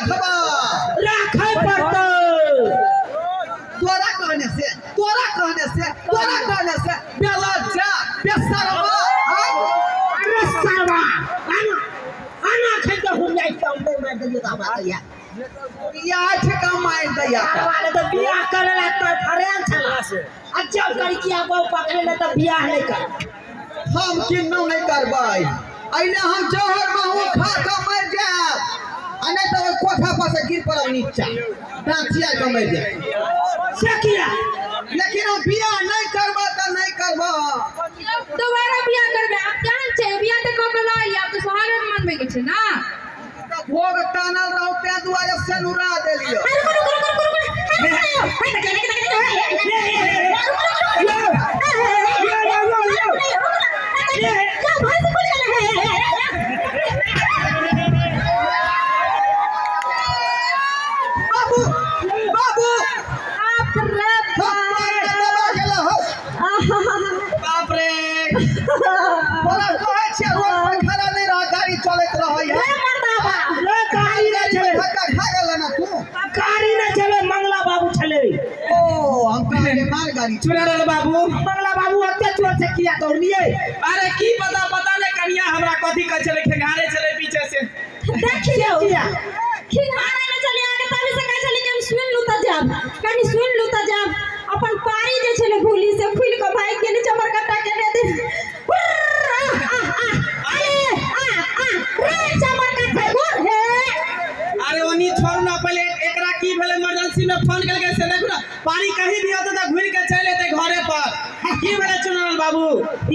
रखबा राखै पड़तौ। तोरा कहने से, तोरा कहने से, तोरा कहने से बेलज्जा बेशर्मा। अरे सरवा आना आना खेल के हम जाइ छी, हम नहीं मार देलियो त हमरा कहिया या ठिका मार दैया। सरवा ने त बियाह करे ला त फरेल छला आ जब करी कि आब पकड़े ले त बियाह नहीं कर। हम किन्नू नहीं करबै, अइने हम जहर महू खा के मर जायब आ नहीं तो ओहि कोठा पर से गिर पड़ब नीचा डाँचिया के मर जायब। से किया? लेकिन हम बियाह नहीं करबै त नहीं करबै। दोबारा बियाह करबै आप केहन छै? बियाह त कऽ के लाइ आब तऽ सोहागन मनबै के छै ना। तऽ भोग तानल रहू तें दुआरे सेनुरा देलियो। बाबू बाबू बाप रे दबा गेल हौ। बाप रे तोरा कहै छियै रोड पर खड़ा नहीं रह, गाड़ी चलैत रहै है। रे गाड़ी नहीं चले, धक्का खा गेल ना तू। गाड़ी नहीं चले, मंगला बाबू चले। ओ हम कहलियै मार गाड़ी। चुनालाल बाबू मंगला बाबू अते जोर से किया दौड़लिए? अरे की पता पता नहीं कनिया हमरा कथी कहै छलै, खेघारे छलै पीछे से। देखियौ किया? खिंघारे में चले आके तभी से कहै छलै कि हम सुनि लू तऽ जायब, कनि सुनि लू तऽ जायब। अपन पारी जे छलै भूली से खुलि कऽ भागि गेलै चमरकट्टा के दे दे। अरे ओनी छोड़ू ना, पहले एकरा की भेलै इमरजेंसी में फोन करके से देखू ना पानी कहीं भी होते तऽ घुरि के चलि एतै घरे पर। की भेलै चुनालाल बाबू?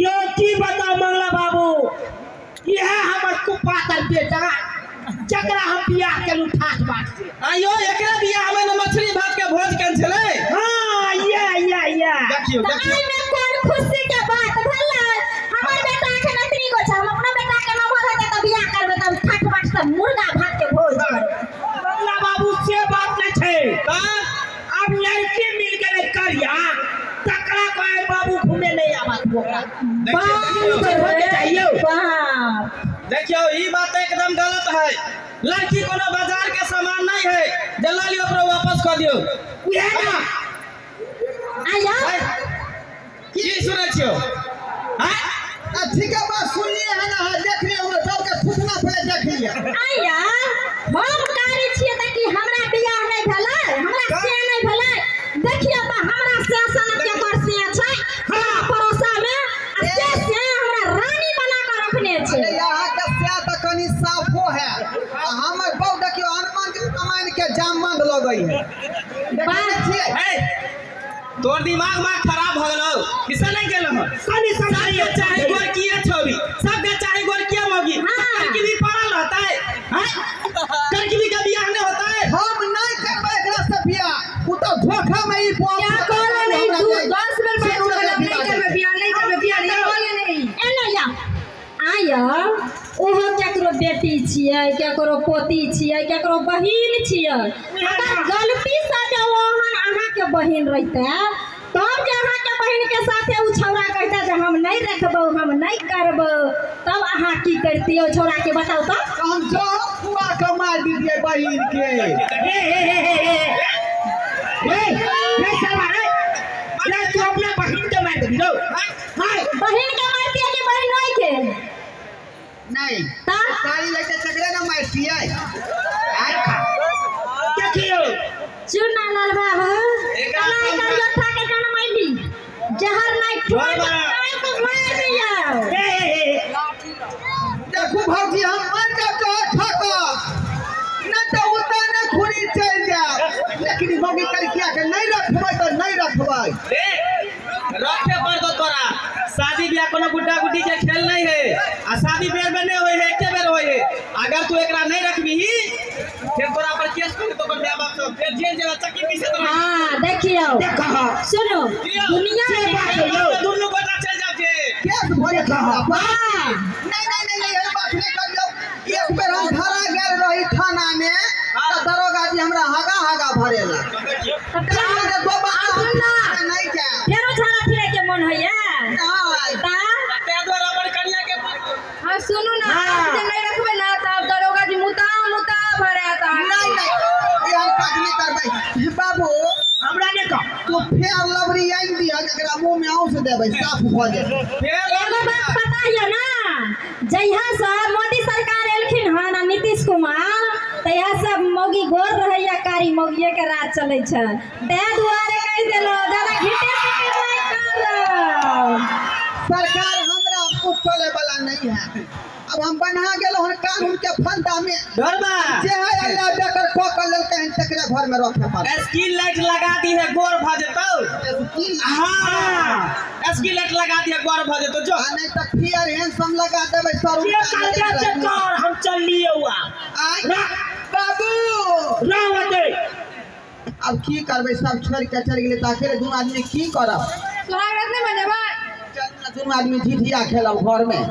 यो की बताओ मंगला बाबू, यह हमर कुपातर बेटा जकरा हम बियाह केलहुँ ठाठ बाट से। आयो एकरा बियाह में मछली भात के भोज केन छलै? हाँ या देखियो देखियो एहिमे कोन खुशी के बात भेलै? हमर बेटा एखन एतनी गो छै, हम अपना बेटा के नमहर हेतै तऽ बियाह करबै तब ठाठ बाट से मुर्गा भात के भोज करबै। मंगला बाबू से बात नहीं छै। अब लड़की मिल गेलै करिया तकरा कहे बाबू घूमे नहीं आबत ओकरा। बाबू के होके चाहिए। बाप देखियो ई बात एकदम गलत है, लड़की कोनो बाजार के सामान नहीं है जे ला लियो ओकरा वापस कर दियो। उहे ना आया की सुनै छियो? हैं आ ठीक है बात सुनलिए है ना, देख लिये हमरा सबके थुथना पड़े देख लिये। आया हम कारी छियै तऽ कि हमरा बियाह नहीं भेलै, हमरा से नहीं भेलै? देखियौ तऽ हमरा से सनक केकर से छै हमरा पड़ोसा में, आ से से हमरा रानी बना कऽ रखने छै। अरे यहाँ के से तऽ कनि साफो है आ हमर बहू देखियो हनुमान के रामायण के जामबंद लगै है। देखै छियै? ए तोर दिमाग मा खराब भ गेलौ, किसा नहीं गेलौ? कनि समझाइयो। सबके चाहे गोरकिया छौरी, सबके चाहे गोरकिया मौगी, हाँ। करकी भी पड़ल रहता है, हैं? करकी भी का बियाह नहीं होता है। हम नहीं करबै एकरा से बियाह, उ तऽ धोखा में ई बम क्या कहले नहीं तू 10 बेर बात करले नहीं करबे बियाह, नहीं करबे बियाह, नहीं कहले नहीं। एना या आया ओहो केकरो बेटी छियै, केकरो पोती छियै, केकरो बहिन छियै। अगर गलती से जे ओहन अहाँके बहिन रहितै तब जे अहाँके बहिन के साथे उ छौड़ा कहतै जे हम नहीं रखबौ, हम नहीं करबौ, तब अहाँ की करतियै ओ छौड़ा के बताउ तऽ? हम जहर खुआ के मार दितियै बहिन के। ए ए ए ए ए ए ए सरवा रे, ले तू अपना बहिन के मार देबी रो। हाय बहिन के मारतियै कि बहिन नहीं के? नहीं तऽ गाड़ी लेके चकरे ना मारतियै। देखियो चुनालाल बाबू कलाई करियो था के जनमैली जहर नहीं ठोक के मार दियौ। ए ए ए देखू भौजी हम मर जाब जहर खा कऽ, नहीं तऽ उताने खुरी चलि जायब, लेकिन मौगी करिकिया के नहीं रखबै तऽ नहीं रखबै। रे रखे पड़तो तोरा, शादी ब्याह कोनो गुड्डा गुड्डी के खेल नहीं है आ शादी बेर बेर नहीं होय है, एके बेर होय है। अगर तू एकरा नहीं रखबीही फिर तोरा पर केस कर तो माय बाप सब फिर जेल जेबा चक्की पीसे तोरा। हाँ देखियो देखो सुनो दुनिया से में बात है यो। दुनू गोटा चल जाब जे केस भऽ जेतै हमरा पर। हाँ नहीं नहीं नहीं नहीं बात नहीं करियौ। एक बेर हम धरा गेल रही थाना में तऽ दरोगा जी हमरा हगा हगा भरेला। तब जे दोबारा हम ना। नहीं जायब। फेरो झाड़ा फिरे के मन होइया नहीं। ता ते द्वारा अपन कनिया के हाँ सुनू ना, हाँ। जे नहीं रखबे ना तब दरोगा जी मुता मुता भराता। नहीं नहीं एहन काज नहीं करबै बाबू। हमरा ने कह तू फेर लबरी आनि दिह एकरा मुँह में औंस देबै साफ भऽ जेतै। एगो बात पता यऽ ना, जहिया से मोदी सरकार एलखिन हन आ नीतीश कुमार, तहिया से मौगी गोर रहैया कारी मौगिए के राज चलै छै। ताहि दुआरे कहि देलहुँ ज्यादा घिटे पिटे नहि करब। सरकार हमरा कुछ चले वाला नहीं है, अब हम बना गेलहुँ हन कानून के फंदा में। जे है अल्लाह बेकर कऽ के लेलकै हन तकरे घर में रखे पड़तै। स्किन लाइट लगा दी है गोर भऽ जेतौ। हाँ स्किन लाइट लगा दी है गोर भऽ जेतौ जो। आ नहीं तऽ फेयर हैंडसम लगा देबै सर। जे करबे से कर, हम चललियै हुआ। बाबू रह ओतै। अब की करबै, सब छोड़ के चलि गेलै तऽ अकेले दुनू आदमी की करब? सोहाग रात नहि मनेबै? चलू ना दुनू आदमी झिझिया खेलब घर में।